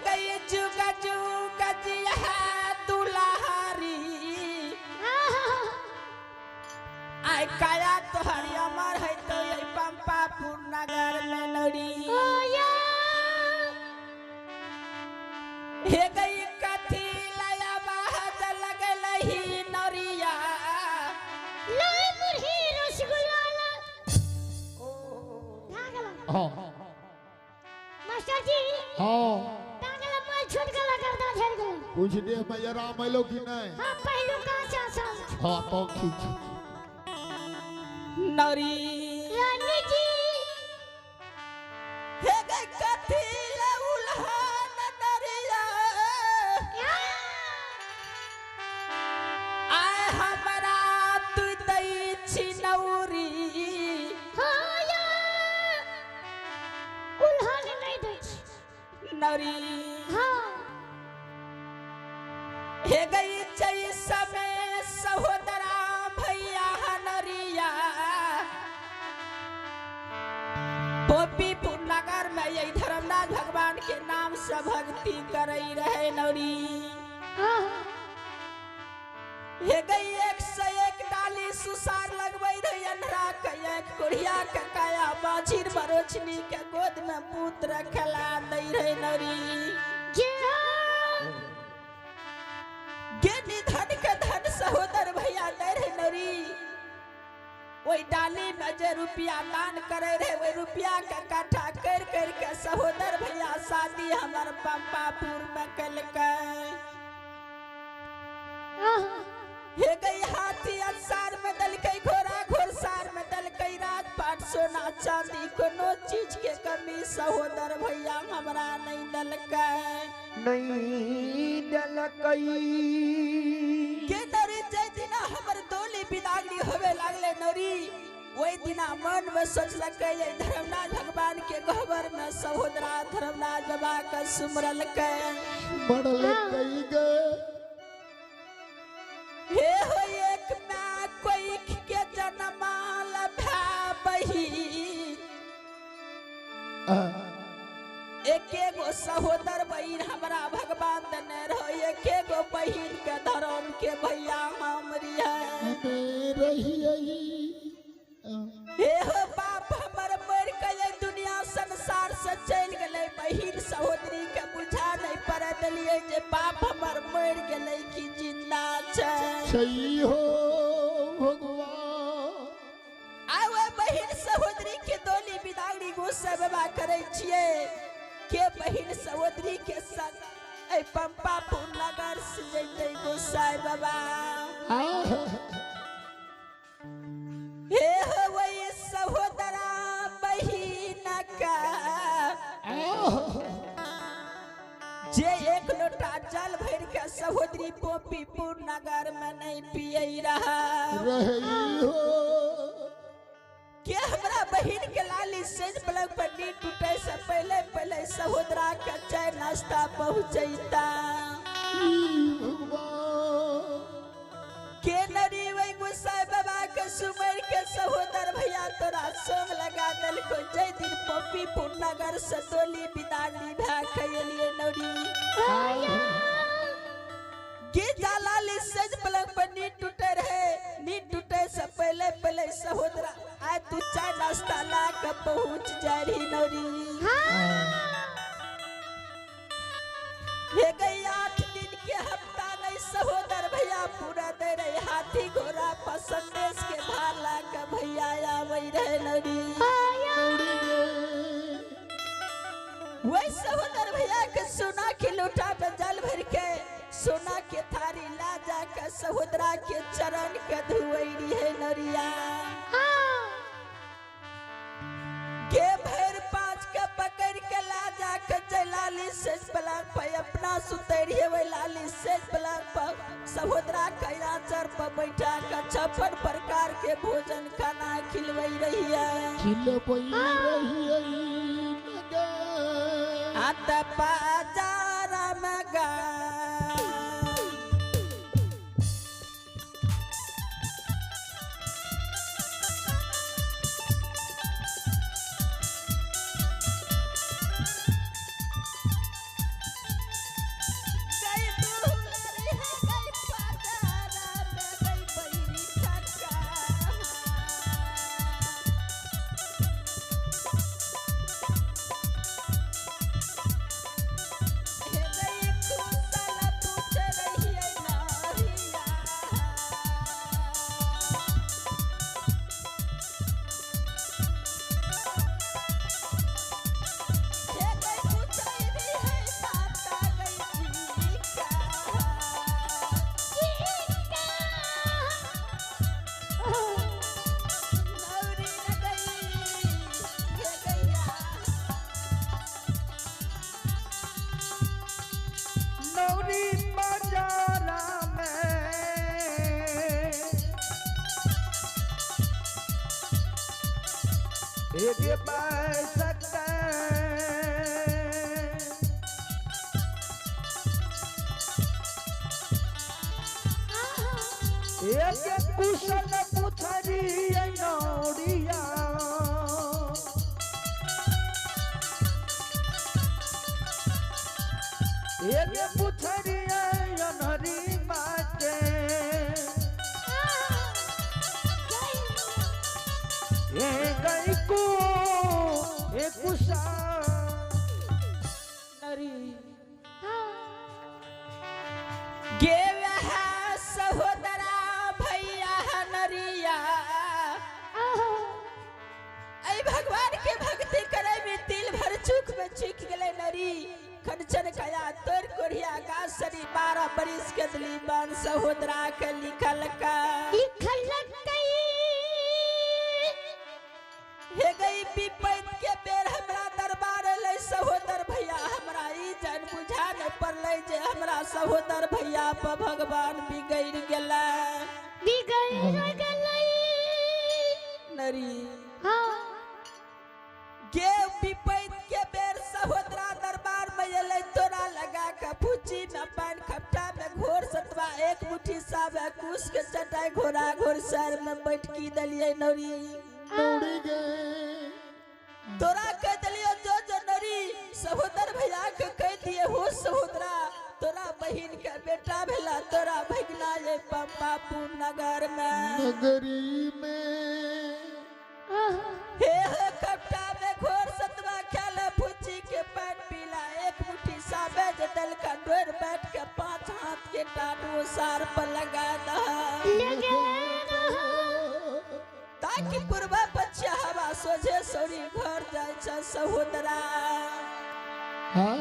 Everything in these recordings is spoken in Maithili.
गई जुग जुग जिया दुलारी आय काया तोहरी अमर है तो ये पंपापुर नगर में नरी। हे गई कथी लया बाज लगलही नरिया हाँ मास्टर जी हाँ टांगला माल छूट गला गर्दा झड़ गला। कुछ देर में आराम अलो कि नहीं? हाँ पहलू काचा साल। हाँ तो ठीक है। नरी रानी जी हे गई कथी उल्हान नरिया आय हमरा तू दई छिनौरी नरी। हाँ हे गई चई समय सहोदरा भैया नरिया पोपीपुर नगर में यही धर्मनाथ भगवान के नाम से भक्ति करई रहे नरी। हे गई 101 डाली सुसार लगबै रहे अन्हरा के एक कोढ़िया के काया बाझिर बरोचनी के गोद में पुत्र खेला दै रहे नरी। गे निधन के धन सहोदर भैया दै रहे नरी। ओहि डाली में जे रुपया दान करे रहे ओहि रुपया के इकट्ठा कर कर के सहोदर भैया शादी हमर पंपापुर में कलकै। हे गई हाथी असार में दलकै घोड़ा घोड़सार में दलकै राजपाट सोना चांदी कोनो चीज के कमी सहोदर भैया हमरा नहीं दलकै नहीं दलकै। के नरी जे दिना हमर डोली बिदागरी होवे लागले नरी ओहि दिना मन में सोचलकै ये धर्मनाथ भगवान के गहबर में सहोदरा धर्मनाथ बाबा के सुमरलकै मरलकै गे। हे हो एक मैं कोई के जनमाल भा बहिन एके गो सहोदर बहिन हमरा भगवान देने रहो एके गो बहिन के धर्म के भैया हमरी है। हे हो बाप हमर मर के दुनिया संसार से चल गए बहिन सहोदरी के बुझा नहीं पड़े दिलिए जे बाप हमर मर गए कि जिंदा छै। सही हो भगवान। आवे बहिन सहोदरी के डोली बिदागरी गुस्सा बाबा करे छिए के बहिन सहोदरी के संग ए पंपापुर नगर से जइते गुस्सा बाबा। हे हो वही सहोदरा बहिन का जे एक लोटा जल भर के सहोदरी पोपीपुर नगर में नहीं पिए रहा रही हो। के हमरा बहिन के लाली सेज पलंग पर नींद टूटे से पहले पहले सहोदरा के चाय नाश्ता पहुंचैता। के नरी वही गुस्सा बाबा के सुमर के सहोदर भैया तोरा संग लगा देलको जय दिन पोपीपुर नगर से डोली बिदागरी भए के एलिए नरी। के जालाली सेज पलंग पर नींद टूटे रहे नींद टूटे से पहले पहले सहोदरा आय तू चाय नाश्ता ला के पहुंच जा रही नरी। हे गई 8 दिन के हफ्ता नहीं सहोदर भैया पूरा दे रहे हाथी घोड़ा पर संदेश के भार ला के भैया आवे रहे नरी। वही सहोदर भैया के सोना के लोटा में जल भर के सोना के थारी ला जाके सहोदरा के चरण के धुवैरी है नरिया। के भर पाँच के पकड़ के ला जाके जलाली सेज पलंग पर अपना सुतरिए वही लाली सेज पलंग पर सहोदरा के आचर पर बैठा के 56 प्रकार के भोजन खाना खिलवई रही है खिलवई रही है। आत बाजार में गा हे पैसक एक कुशल पुछरी नौरिया एक पुछरी अनहरी बाटे ए गई को ए कुशा नरी गे वह सहोदरा भैया नरिया ऐ भगवान के भक्ति करे में तिल भर चूक में चूक गेले नरी खनचन कया तोर कोढ़िया गासरी 12 बरिस के दिली बान सहोदरा के लिखल का हे गई विपैत के बेर हमरा दरबार ले सहोदर भैया हमरा ई जान बुझा न पड़लै जे हमरा सहोदर भैया पर भगवान बिगड़ गेला नरी गे विपैत के बेर सहोदरा दरबार में एलै तोरा लगा के फूची में पान खपटा में घोर सतवा एक मुट्ठी साबे कुश के चटाई घोड़ा घोर सर में बैठकी दलियै नरी नौरी गए तोरा कह दिलियो जो जो नरी सहोदर भैया के कह दिए हो सहोदरा तोरा बहिन के बेटा भेला तोरा भगना ये पंपापुर नगर में नगरी में हे हे कपटा में घोर सतवा खेल फुची के पान पीला एक मुट्ठी साबे जदल का डोर बैठ के 5 हाथ के टाटू सार पर लगा दहा ताकि पूर्वा पश्चिम हवा सोझे सोरी घर जाय छ सहोदरा हाँ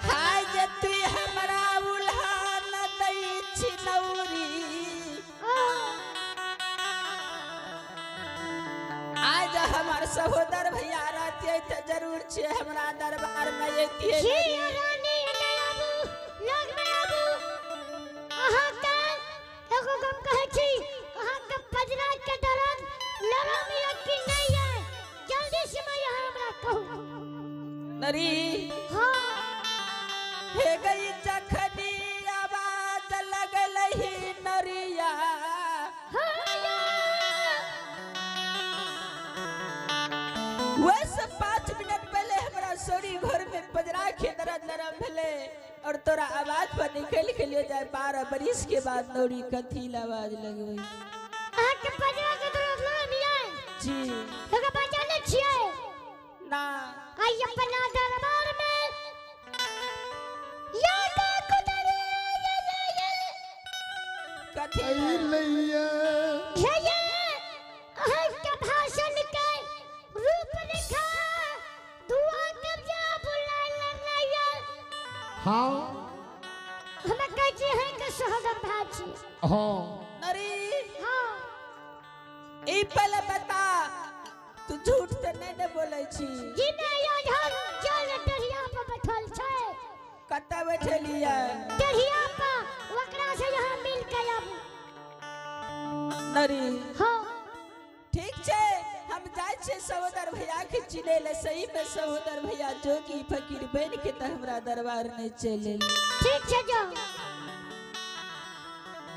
हाय जे तू हमरा उल्हान दै छी नौरी आज हमार सहोदर भैया रहते तो जरूर छे हमरा दरबार में अइतिए नरी हे गई जखनी आवाज लगल ही नरिया वैसे 5 मिनट पहले हमरा सोरी घर में पजरा के दर्द नरम भेले और तोरा आवाज पर निकल के लिए जाए 12 बरिस के बाद नौरी कथी आवाज लगवे जी ना अपना दरबार में या कुदरे या या या कथी अइलैया हे अहाँ भाषण के रूपरेखा दुआ कब्जा बुला लड़ाइया हाँ हमें कहै छी है के सहोदर भाई छी हाँ नरी हाँ ई पहले बता तू झूठ तो नहीं ने बोलै छी जी नहीं आज हम जल दरिया पर बैठल छै कतऽ बैठलियै दरिया पर ओकरा से यहाँ मिल के आबू नरी हाँ ठीक छै हम जाइ छियै सहोदर भैया के चिन्है लए। सही में सहोदर भैया जोगी फकीर बनि के तऽ हमरा दरबार नहि चलि एलै। ठीक छै जाओ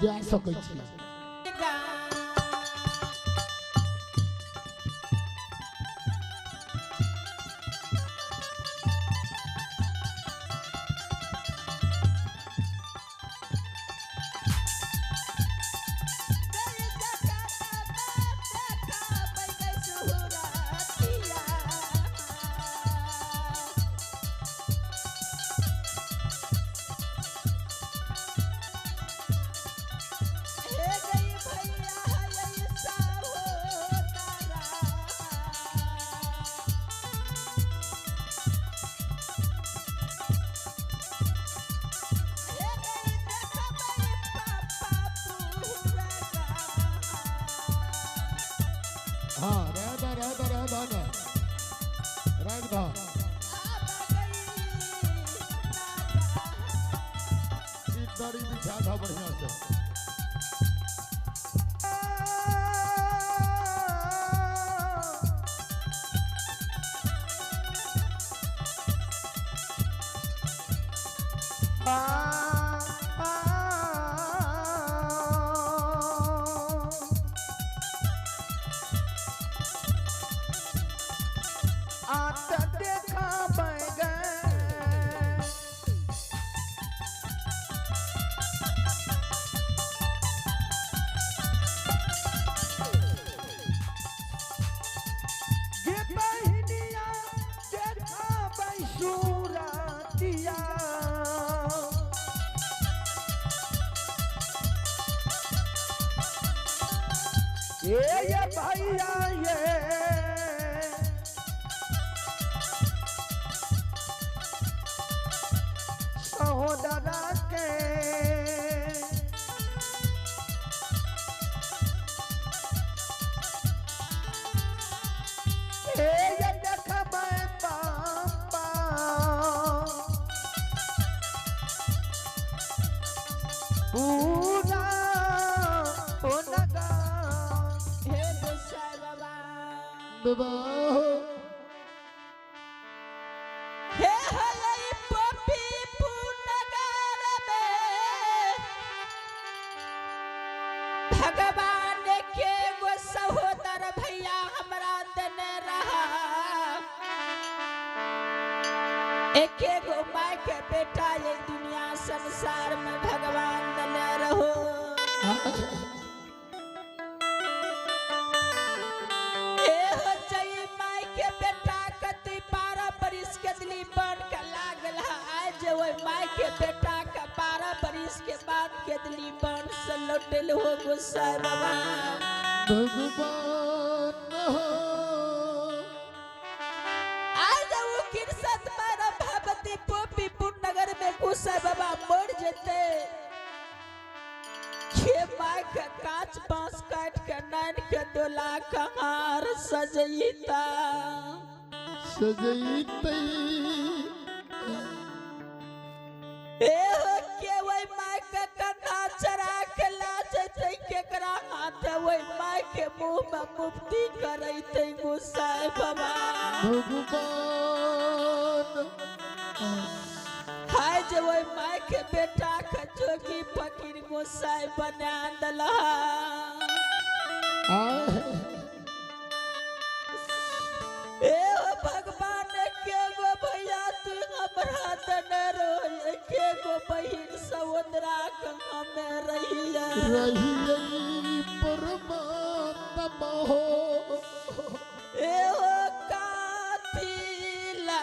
जा सकै छी। हाँ। रह दा रह दा ना राख दा। ई दरी बिछा था बढ़िया से। ये भैया ये सहोदरा के ये देखबै पापा पूरा ओ नगा। हे गोसाई बाबा बाबा हे हलई पपी पुनगर में भगवान के गो सहोदर भैया हमरा देने रहा। एके गो माय के बेटा ये दुनिया संसार में भगवान देने रहो। माय के बेटा का 12 बरिस के बाद के दिली बन से लौटल हो गोसाई बाबा। भगवान हो आज वो किरसत मारा भगवती पोपीपुर नगर में गोसाई बाबा मर जेते। खे माय के कांच बांस काट के नान के दोला कहार सजईता सजईते। ए हो के वही माय के कंधा चढ़ा के ला जैते केकरा हाथ वही माय के मुंह में मुफ्ती करैते गोसाई बाबा। भगवान हाय जे वही माय के बेटा के जोगी फकीर गोसाई बना दला। ए हो भगवान के गो भैया तू हमरा देने रो के गो बहिन सहोदरा के हमें रहिया रहिए परमात्मा हो। ए हो कातिला